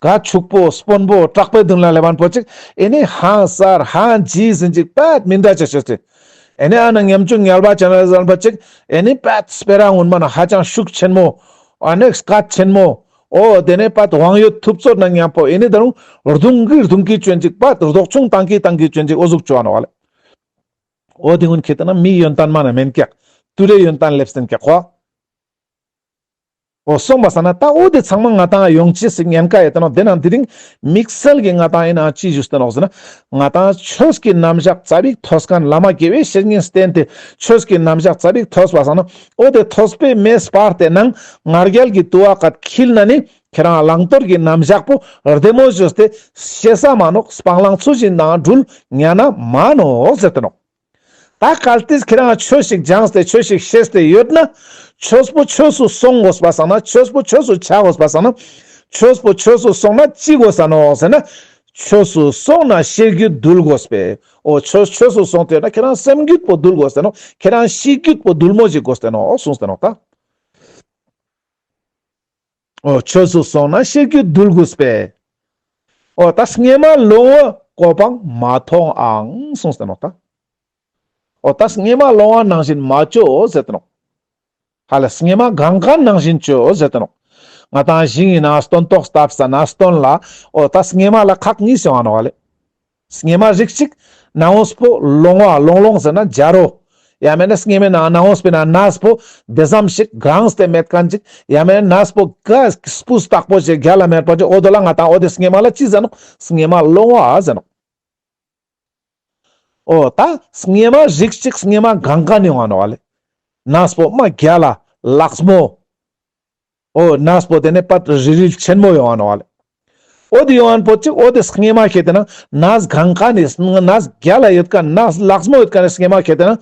ག་ཕྱུག་པོ་དཔོན་པོ་དྲག་པོའི་མདུན་ལ་སླེབས་པ་ན་པོ་ཅིག་ཨེ་ནི་ཧང་སར་ཧང་ཇི་ཟིན་ཅིག་པད་མི་འདྲ་ཅེས་ཅེས་ཏེ། ཨེ་ནི་ཨ་ན་ཉམ་ཆུང་ངལ་བ་ཅན་ལ་ཟན་པ་ཅིག་ཨེ་ནི་པད་སྤེ་ར་སྔོན་མ་ན་ཧ་ཅང་ཤུགས་ཆེན་མོ། ཨ་ནི་སྐད་ཆེན་མོ། འོ་དེ་ནས་པད་དབང་ཡོད་ཐུབ་ཚོད་ན་མཉམ་པོ་ཨེ་ནི་ད་རུང་རྡུང་གི་རྡུང་གི་ཅོན་ཅིག་པད་རྡོག་ཆུང་བཏང་གི་བཏང་གི་ཅོན་ཅིག་འོ་ཟུག་ཅོ་ཨ་ནོག་ཨ་ལེ། འོ་དེ་ཀུན་ཁྱེད་ལྟ་ན་མི་ཡོན་ཏན་མ་ན་མེན་ཀྱག་ཏུ་རེ་ཡོན་ཏན་སླེབས་ཏེ་ཀྱག་ཁོ། འོ་སོང་པ་ས་ན་ད་འོ་དེ་ཚང་མ་ང་ཏང་ཡོང་ཅེས་སི་ཉེན་ཁ་ཡོད་དེ་ནོག་དེ་ནང་དེ་རིང་དམིགས་བསལ་གྱི་ང་ཏང་ཡིན་ན་ཅི་ཞུས་ཏེ་ནོག་ཟེར་ན། ང་ཏང་ཆོས་ཀྱི་རྣམ་གཞག་ཙ་པིག་ཐོས་མཁན་བླ་མ་དགེ་བའི་བཤེས་གཉེན་བསྟེན་ཏེ་ཆོས་ཀྱི་རྣམ་གཞག་ཙ་པིག་ཐོས་པ་ས་ན། འོ་དེ་ཐོས་པའི་མེ་སྤར་ཏེ་ནང་ང་རྒྱལ་གྱི་དུ་བ་ཀ་འཁྱིལ་ན་ནི་ཁྱེད་རང་བླང་དོར་གྱི་རྣམ་གཞག་པོ་བདེ་མོ་བཅོས་ཏེ་ཤེས་ས་མ་ནོག་སྤང་བླང་ཚུལ་བཞིན་དང་འགྲུལ་ཉན་ན་མ་ནོག་ཟེར་ཏེ་ནོག་ད་གལ་ཏེ་ཁྱེད་རང་ཆོས་ཤིག་སྦྱངས་ཏེ་ཆོས་ཤིག་ཤེས་ཏེ་ཡོད་ན། ཆོས་པོ་ཆོས་སུ་སོང་དགོས་པ་སང་ན་ཆོས་པོ་ཆོས་སུ་ཆ་དགོས་པ་སང་ན། ཆོས་པོ་ཆོས་སུ་སོང་ན་ཅི་དགོས་ས་ནོག་ཟེར་ན། ཆོས་སུ་སོང་ན་ཤེས་རྒྱུད་འདུལ་དགོས་པས། འོ་ཆོས་ཆོས་སུ་སོང་སྟེ་ཡོད་ན་ཁྱེད་རང་སེམས་རྒྱུད་པོ་འདུལ་དགོས་ས་ནོག་ཁྱེད་རང་ཤེས་རྒྱུད་པོ་འདུལ་མོ་ཞིག་དགོས་ས་ནོག་གསུངས་ཏེ་ནོག་ད། འོ་ཆོས་སུ་སོང་ན་ཤེས་རྒྱུད་འདུལ་དགོས་པས། འོ་ད་སྙེ་མ་ལོང་བ་གོ་འཕང་མ་ཐོབ་ཨང་གསུངས་ཏེ་ནོག་ད། འོ་ད་སྙེ་མ་ལོང་བ་ནང་བཞིན་མ་བཅོ་ཟེར་ཏེ་ནོག་ཧ་ལ་སྙེ་མ་གང་གང་ནང་བཞིན་བཅོ་ཟེར་ཏེ་ནོག་ང་ཏང་ཞིང་ཡིན་ན་སྟོན་ཐོག་བཏབ་ས་ན་སྟོན་ལ་འོ་ད་སྙེ་མ་ལ་ཁག་གཉིས་ཡོང་ང་ནོག་ལེ། སྙེ་མ་རིགས་གཅིག་ནང་པོ་ལོང་བ་ལོང་ལོང་ཟེར་ན་སྦྱར་རོ། ཡང་མེད་ན་སྙེ་མའི་ནང་ནང་འོང་སྤེ་ན་ནས་པོ་དེ་ཙམ་ཞིག་གངས་ཏེ་མེད་མཁན་ཅིག་ཡང་མེད་ན་ནས་པོ་ག་སྤུས་དག་པོ་ཞིག་རྒྱལ་ལ་མེད་པ་ཅིག་འོ་དོ་ལ་ང་ཏང་འོ་དེ་སྙེ་མ་ལ་ཅི་ཟེར་ནོག་སྙེ་མ་ལོང་བ་ཟེར་ནོག་འོ་ད་སྙེ་མ་རིགས་གཅིག་སྙེ་མ་གང་ག་ནི་ཡོང་ང་ནོག་ལེ། ནས་པོ་མ་རྒྱལ་ལ་ལགས་མོ། འོ་ནས་པོ་དེ་ནས་པད་རིལ་རིལ་ཆེན་མོ་ཡོང་ང་ནོག་ལེ། འོ་དེ་ཡོང་ང་པོ་ཅིག་འོ་དེ་སྙེ་མ་ཁེ་ཏེ་ན་ནས་གང་ག་ནི་ནས་རྒྱལ་ལ་ཡོད་མཁན་ནས་ལགས་མོ་ཡོད་མཁན་ནི་སྙེ་མ་ཁེ་ཏེ་ན་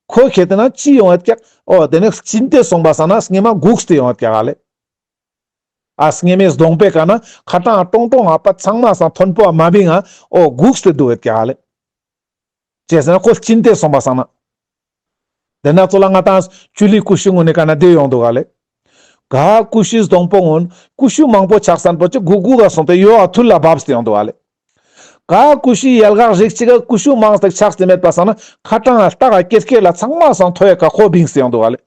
ཁོ་ཁེ་ཏེ་ན་ཅི་ཡོང་ཡོད་ཀྱག་འོ་དེ་ནས་ལྕིན་ཏེ་སོང་པ་སང་ན་སྙེ་མ་གུགས་ཏེ་ཡོང་ཡོད་ཀྱག་ལེ། ཨ་སྙེ་མའི་སྡོང་པོའི་ཀ་ན་ཁ་ཏང་ཀྲོང་ཀྲོང་ང་པ་ཚང་མ་སང་མཐོན་པོ་མ་བིང་ང་འོ་གུགས་ཏེ་འདུག་ཡོད་ཀྱག་ལེ། ཅི་ཟེར་ན་ཁོ་ལྕིན་ཏེ་སོང་པ་སང་ན། དེ་ན་ཚོ་ལ་ང་ཏང་ཅུ་ལི་ཀུ་ཤུ་ངུན་ནི་ཀ་ན་དེ་ཡོང་འདུག་ག་ལེ། ག་ཀུ་ཤུའི་སྡོང་པོ་ངུན་ཀུ་ཤུ་མང་པོ་ཆགས་སན་པོ་ཅིག་གུག་གུག་ག་སོང་སྟེ་ཡོ་ཨ་ཐུལ་ལ་བབས་ཏེ་ཡོང་འདུག་ག་ལེ། ག་ཀུ་ཤུའི་ཡལ་ག་རིགས་གཅིག་ག་ཀུ་ཤུ་མང་སྟེ་ཆགས་ཏེ་མེད་པ་སང་ན་ཁ་ཏང་ལྟག་ག་ཀེར་ཀེར་ལ་ཚང་མ་སང་མཐོ་ཡོད་ཀ་ཁོ་བིངས་ཏེ་ཡོང་འདུག་ག་ལེ།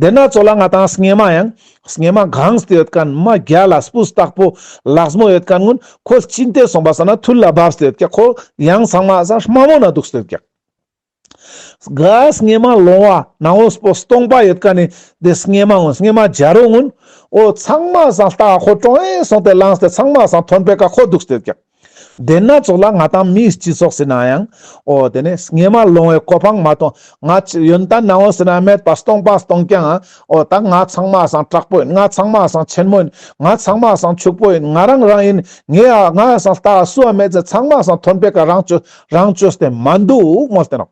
དེ་ན་ཚོ་ལ་ང་ཏང་སྙེ་མ་ཡང་སྙེ་མ་གངས་ཏེ་ཡོད་མཁན་མ་རྒྱལ་ལ་སྤུས་དག་པོ་ལགས་མོ་ཡོད་མཁན་ངུན་ཁོ་ལྕིན་ཏེ་སོང་པ་སང་ན་ཐུལ་ལ་བབས་ཏེ་ཡོད་ཀྱག་ཁོ་ཡང་ཚང་མ་སང་དམའ་མོ་ན་འདུག་སྟེ་ཡོད་ཀྱག་ག་སྙེ་མ་ལོང་བ་ནང་འོ་སྤོ་སྟོང་པ་ཡོད་མཁན་ནི་དེ་སྙེ་མ་ངུན་སྙེ་མ་རྒྱལ་རོ་ངུན་འོ་ཚང་མ་སང་ལྟག་ཁོ་ཀྲོང་ཨེ་སོང་སྟེ་ལངས་ཏེ་ཚང་མ་སང་མཐོན་པོའི་ཀ་ཁོ་འདུག་སྟེ་ཡོད་ཀྱག་དེ་ན་ཚོ་ལ་ང་ཏང་མིའི་སྤྱི་ཚོགས་སི་ནང་ཡང་འོ་དེ་ནས་སྙེ་མ་ལོང་བའི་གོ་འཕང་མ་ཐོང་ང་ཡོན་ཏན་ནང་འོ་སི་ན་མེད་པ་སྟོང་པ་སྟོང་རྐྱང་ཨ། འོ་ད་ང་ཚང་མ་སང་དྲག་པོ་ཡིན། ང་ཚང་མ་སང་ཆེན་མོ་ཡིན། ང་ཚང་མ་སང་ཕྱུག་པོ་ཡིན། ང་རང་རང་ཡིན། ངས་ཨ་ང་སང་ལྟ་སུ་ཨ་མེད་ཚེ་ཚང་མ་སང་མཐོན་པོའི་ཀ་རང་བཅོས་རང་བཅོས་ཏེ་མ་འདུག་མོལ་ཏེ་ནོག་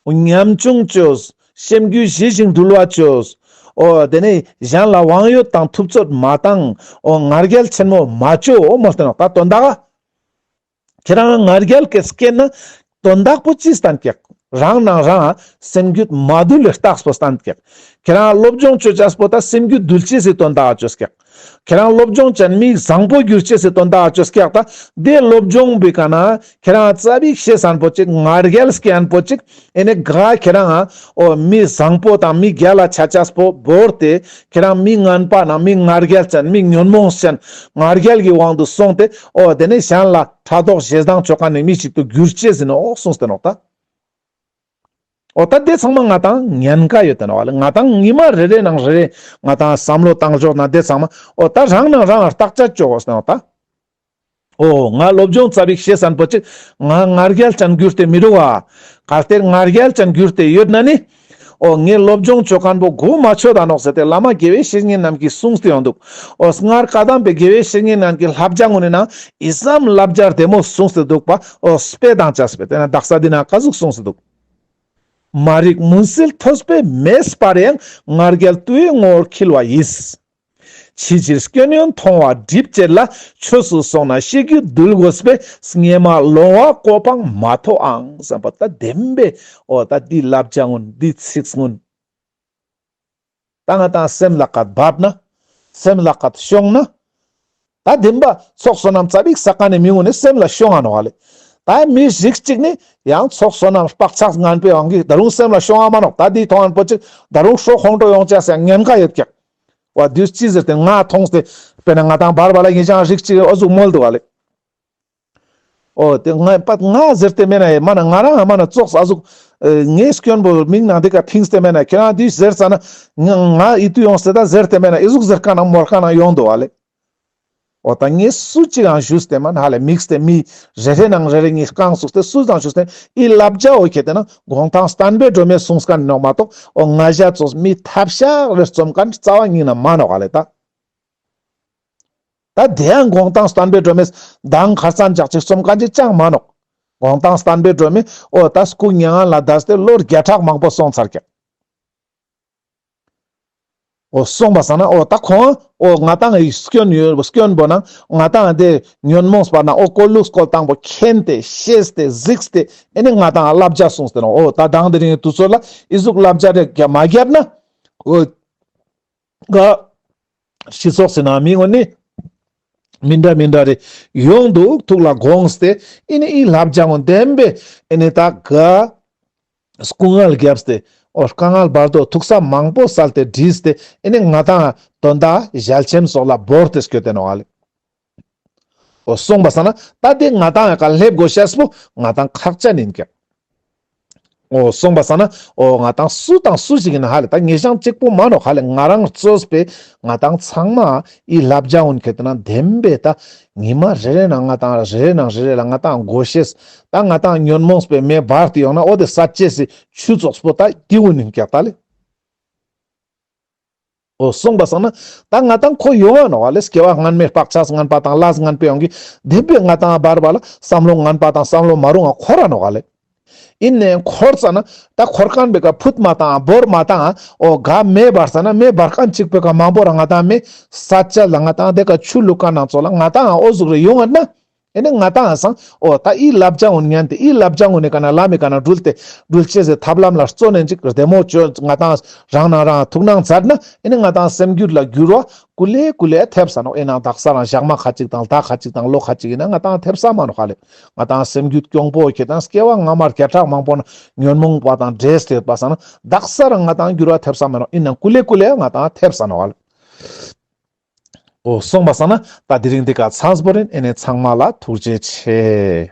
ཉམ་ཆུང་བཅོས། སེམས་རྒྱུད་ཞི་ཞིང་དུལ་བ་བཅོས། འོ་དེ་ནས་གཞན་ལ་དབང་ཡོད་དང་ཐུབ་ཚོད་མ་བཏང་། འོ་ང་རྒྱལ་ཆེན་མོ་མ་བཅོས་མོལ་ཏེ་ནོག་ད་དོན་དག་ག་ཁྱེད་རང་ང་རྒྱལ་སྐྱེས་སྐྱེས་ན་དོན་དག་པོ་ཅི་སྟན་ཀྱག་རང་ནང་རང་སེམས་རྒྱུད་མ་དུལ་ལེ་རྟགས་པོ་སྟན་ཀྱག་ཁྱེད་རང་སློབ་སྦྱོང་བཅོ་ཅེས་པོ་ད་སེམས་རྒྱུད་དུལ་ཅེས་སི་དོན་དག་བཅོས་ཀྱག་ཁྱེད་རང་སློབ་སྦྱོང་ཅན་མི་བཟང་པོ་གྱུར་ཅེས་སི་དོན་དག་བཅོས་ཀྱག་ད་དེ་སློབ་སྦྱོང་བི་ཀ་ན་ཁྱེད་རང་ཙ་པིག་ཤེས་སན་པོ་ཅིག་ང་རྒྱལ་སྐྱེ་ཡན་པོ་ཅིག་ཨེ་ནེ་ག་ཁྱེད་རང་ཨ་འོ་མི་བཟང་པོ་དང་མི་རྒྱལ་ལ་ཆ་ཅེས་པོ་བོར་ཏེ་ཁྱེད་རང་མི་ངན་པ་ནང་མི་ང་རྒྱལ་ཅན་མི་ཉོན་མོངས་ཅན་ང་རྒྱལ་གྱི་དབང་དུ་སོང་སྟེ་འོ་དེ་ནས་གཞན་ལ་ཕྲག་དོག་ཞེ་སྡང་བཅོ་མཁན་ནི་མི་ཞིག་ཏུ་གྱུར་ཅེས་ཡིན་ནོག་གསུངས་ཏེ་ནོག་ད། འོ་ད་དེ་ཚང་མ་ང་ཏང་ཉེན་ཁ་ཡོད་དེ་ནོག་ལེ། ང་ཏང་ཉི་མ་རེ་རེ་ནང་རེ་རེ་ང་ཏང་བསམ་བློ་བཏང་ཕྱོགས་ནང་དེ་ཚང་མ་འོ་ད་རང་ནང་རང་བརྟག་དཔྱད་བཅོ་དགོས་ནོག་ད། འོ་ང་སློབ་སྦྱོང་ཙ་པིག་ཤེས་སན་པོ་ཅིག་ང་ང་རྒྱལ་ཅན་གྱུར་ཏེ་མི་འདུག་ག་གལ་ཏེ་ང་རྒྱལ་ཅན་གྱུར་ཏེ་ཡོད་ན་ནི། འོ་ངས་སློབ་སྦྱོང་བཅོ་མཁན་པོ་གོ་མ་ཆོད་ད་ནོག་ཟེར་ཏེ་བླ་མ་དགེ་བའི་བཤེས་གཉེན་རྣམས་ཀྱིས་གསུངས་ཏེ་ཡོང་འདུག་འོ་སྔར་བཀའ་གདམས་པའི་དགེ་བའི་བཤེས་གཉེན་རྣམས་ཀྱི་བསླབ་བྱ་ངོ་ནས་ན་ཨི་ཙམ་བསླབ་བྱ་བདེ་མོ་གསུངས་ཏེ་འདུག་པ། འོ་དཔེ་དང་བཅས་པའི་དེ་ན་དག་ས་འདི་ན་ཀ་ཟུག་གསུངས་ཏེ་འདུག་མ་རིག་མུན་སེལ་ཐོས་པས་མེད་པར་ཡང་། ང་རྒྱལ་དུ་ཡི་ངོ་བོར་འཁྱིལ་བ་ཡིས། ཕྱི་ཕྱིར་སྐྱོན་ཡོན་མཐོང་བ་སྒྲིབ་བྱེད་ལ། ཆོས་སུ་སོང་ན་ཤེས་རྒྱུད་འདུལ་དགོས་པས། སྙེ་མ་ལོང་བ་གོ་འཕང་མ་ཐོབ་ཨང་། བསམ་པ་ད་བདེན་པའི་འོ་ད་འདི་བསླབ་བྱ་ངུན་འདི་ཚིག་ངུན། ད་ང་ཏང་སེམས་ལ་ཀ་བབ་ན། སེམས་ལ་ཀ་ཤོང་ན། ད་བདེན་པ་ཚོགས་བསོད་ནམས་ཙ་པིག་བསགས་མཁན་ནི་མི་ངུན་ནི་སེམས་ལ་ཤོང་ང་ནོག་ལེ། ད་མི་རིགས་གཅིག་ནི་ཡང་ཚོགས་བསོད་ནམས་བག་ཆགས་ངན་པའི་དབང་གིས་ད་རུང་སེམས་ལ་ཤོང་ང་མ་ནོག་ད་འདི་མཐོང་མཁན་པོ་ཅིག་ད་རུང་ཤོ་ཁོང་ཁྲོ་ཡོང་ཅེས་ཡང་ཉེན་ཁ་ཡོད་ཀྱག་བ་དུས་ཅི་ཟེར་ཏེ་ང་མཐོང་སྟེ་དཔེར་ན་ང་ཏང་བར་བར་ལ་ངེད་ཅག་རིགས་གཅིག་འོ་ཟུག་མོལ་འདུག་ག་ལེ། འོ་དེ་ང་པད་ང་ཟེར་ཏེ་མེད་ན་ཡེ་མ་ན་ང་རང་མ་ན་ཙོགས་ཨ་ཟུག་ངའི་སྐྱོན་པོ་མིག་ནང་འདི་ཀ་ཕིངས་ཏེ་མེད་ན་ཁྱེད་རང་འདི་ཟེར་ཙ་ན་ང་ང་ཡིད་དུ་ཡོངས་ཏེ་ད་ཟེར་ཏེ་མེད་ན་ཨི་ཟུག་ཟེར་མཁན་ནང་མོལ་མཁན་ནང་ཡོང་འདུག་ག་ལེ། འོ་ད་ངས་སུ་གཅིག་ཡང་ཞུས་ཏེ་མ་ན་ཧ་ལེ་དམིགས་ཏེ་མི་རེ་རེ་ནང་རེ་རེ་ངས་རྐང་བཙུགས་ཏེ་སུ་དང་ཞུས་ཏེ་ཨི་བསླབ་བྱ་འོ་ཁྱེད་དེ་ན་གོང་ཐང་བསྟན་པའི་སྒྲོན་མེ་གསུངས་མཁན་ནོག་མ་གཏོགས་འོ་ང་ཞ་ཙོགས་མི་ཐབས་ཤག་རེ་རྩོམ་མཁན་རྩ་བ་ཉིད་ན་མ་ནོག་ག་ལེ་ད། ད་དེ་ཡང་གོང་ཐང་བསྟན་པའི་སྒྲོན་མེ་མདང་ཁར་ཙང་ཇག་ཅིག་རྩོམ་མཁན་ཅིག་ཅང་མ་ནོག་གོང་ཐང་བསྟན་པའི་སྒྲོན་མེ་འོ་ད་སྐུ་མྱ་ངན་ལ་འདས་ཏེ་ལོ་བརྒྱ་ཕྲག་མང་པོ་སོང་ཚར་ཀྱག་འོ་སོང་པ་སང་ན་འོ་ད་ཁོང་འོ་ང་ཏང་ངི་སྐྱོན་ཡོད་སྐྱོན་པོ་ན་ང་ཏང་དེ་ཉོན་མོངས་པ་ན་འོ་ཀོ་ལུགས་སྐོལ་སྟངས་པོ་མཁྱེན་ཏེ་ཤེས་ཏེ་གཟིགས་ཏེ་ཨེ་ནི་ང་ཏང་བསླབ་བྱ་གསུངས་ཏེ་ནོག་འོ་ད་དང་དེ་རིང་དུས་ཚོད་ལ་ཨི་ཟུག་བསླབ་བྱ་རེ་རྒྱབ་མ་རྒྱབ་ན་འོ། ག་སྤྱི་ཚོགས་སི་ནང་མི་ངོ་ནི་མི་འདྲ་མི་འདྲ་རེ་ཡོང་འདུག་ཐུགས་ལ་དགོངས་ཏེ་ཨེ་ནི་ཨི་བསླབ་བྱ་ངོ་བདེན་པའི་ཨེ་ནི་ད་ག་སྐུ་ངལ་བརྒྱབ་སྟེ་འོ་དཀའ་ངལ་བར་དོ་ཐུགས་ས་མང་པོ་སལ་ཏེ་བྲིས་ཏེ་ཨེ་ནི་ང་ཏང་དོན་དག་ཞལ་ཆེམས་སོགས་ལ་བོར་ཏེ་སྐྱོད་དེ་ནོག་ལེ། འོ་སོང་པ་སང་ན་ད་དེ་ང་ཏང་ཡ་ཀ་སླེབས་དགོས་ཤེས་པོ་ང་ཏང་ཁག་ཅན་ཡིན་ཀྱག་འོ་སོང་པ་སང་ན་འོ་ང་ཏང་སུ་དང་སུ་ཞིག་ཡིན་ན་ཧ་ལེ་ད་ངེ་ཞང་གཅིག་པོ་མ་ནོག་ཧ་ལེ། ང་རང་གཙོས་པའི་ང་ཏང་ཚང་མ་ཨི་བསླབ་བྱ་འོན་ཁེ་ཏེ་ན་བདེན་པའི་ད་ཉི་མ་རེ་རེ་ནང་ང་ཏང་རེ་རེ་ནང་རེ་རེ་ལ་ང་ཏང་དགོས་ཤེས་ད་ང་ཏང་ཉོན་མོངས་པའི་མེ་འབར་ཏེ་ཡོང་ན་འོ་དེ་སད་ཅེས་སི་ཆུ་ཙོགས་པོ་ད་དེ་འོ་ནིན་ཀྱག་ད་ལེ། འོ་སོང་པ་སང་ན་ད་ང་ཏང་ཁོ་ཡོང་བ་ནོག་ལེ། སྐྱེ་བ་སྔན་མའི་བག་ཆགས་ངན་པ་དང་ལས་ངན་པའི་ཡོང་གི་བདེན་པའི་ང་ཏང་བར་བར་ལ་བསམ་བློ་ངན་པ་དང་བསམ་བློ་མ་རུང་བ་འཁོར་ར་ནོག་ལེ། ཨིན་ནའང་འཁོར་ཙ་ན་ད་འཁོར་མཁན་པེ་ཀ་ཕུད་མ་བཏང་བོར་མ་བཏང་འོ་ག་མེ་འབར་ཙ་ན་མེ་འབར་མཁན་གཅིག་པེ་ཀ་མང་པོ་ར་ང་ཏང་མེ་སད་ཅེས་ལ་ང་ཏང་དེ་ཀ་ཆུ་བླུག་མཁན་ནང་ཙོགས་ལ་ང་ཏང་འོ་ཟུག་རེ་ཡོང་ང་ན། ཨེ་ནི་ང་ཏང་སང་འོ་ད་ཨི་བསླབ་བྱ་འོན་ཉན་ཏེ་ཨི་བསླབ་བྱ་འོན་ནི་ཀ་ན་ལམ་མི་ཀ་ན་འགྲུལ་ཏེ་འགྲུལ་ཅེས་སི་ཐབས་ལམ་ལ་བརྩོན་ནས་ཅིག་བདེ་མོ་ཅོ་ང་ཏང་རང་ནང་རང་ཐུགས་སྣང་མཛད་ན་ཨེ་ནི་ང་ཏང་སེམས་རྒྱུད་ལ་འགྱུར་བ་ཀུ་ལེ་ཀུ་ལེ་ཐེབས་ས་ནོག་ཨེ་ནང་དག་ས་རང་ཞག་མ་ཁ་ཅིག་དང་ཟླ་ཁ་ཅིག་དང་ལོ་ཁ་ཅིག་ཡིན་ན་ང་ཏང་ཐེབས་ས་མ་ནོག་ཧ་ལེ། ང་ཏང་སེམས་རྒྱུད་གྱོང་པོ་ཁེ་ཏང་སྐྱེ་བ་སྔ་མར་བརྒྱ་ཕྲག་མང་པོ་ན་ཉོན་མོངས་པ་དང་འདྲེས་ཏེ་ཡོད་པ་སང་ན་དག་ས་རང་ང་ཏང་འགྱུར་བ་ཐེབས་ས་མ་ནོག་ཨེ་ནང་ཀུ་ལེ་ཀུ་ལེ་ང་ཏང་ཐེབས་ས་ནོག་ཧ་ལེ། འོ་སོང་པ་སང་ན་ད་དེ་རིང་འདི་ཀ་ཚང་པོ་རིན། ཨེ་ནེ་ཚང་མ་ལ་ཐུགས་རྗེ་ཆེ།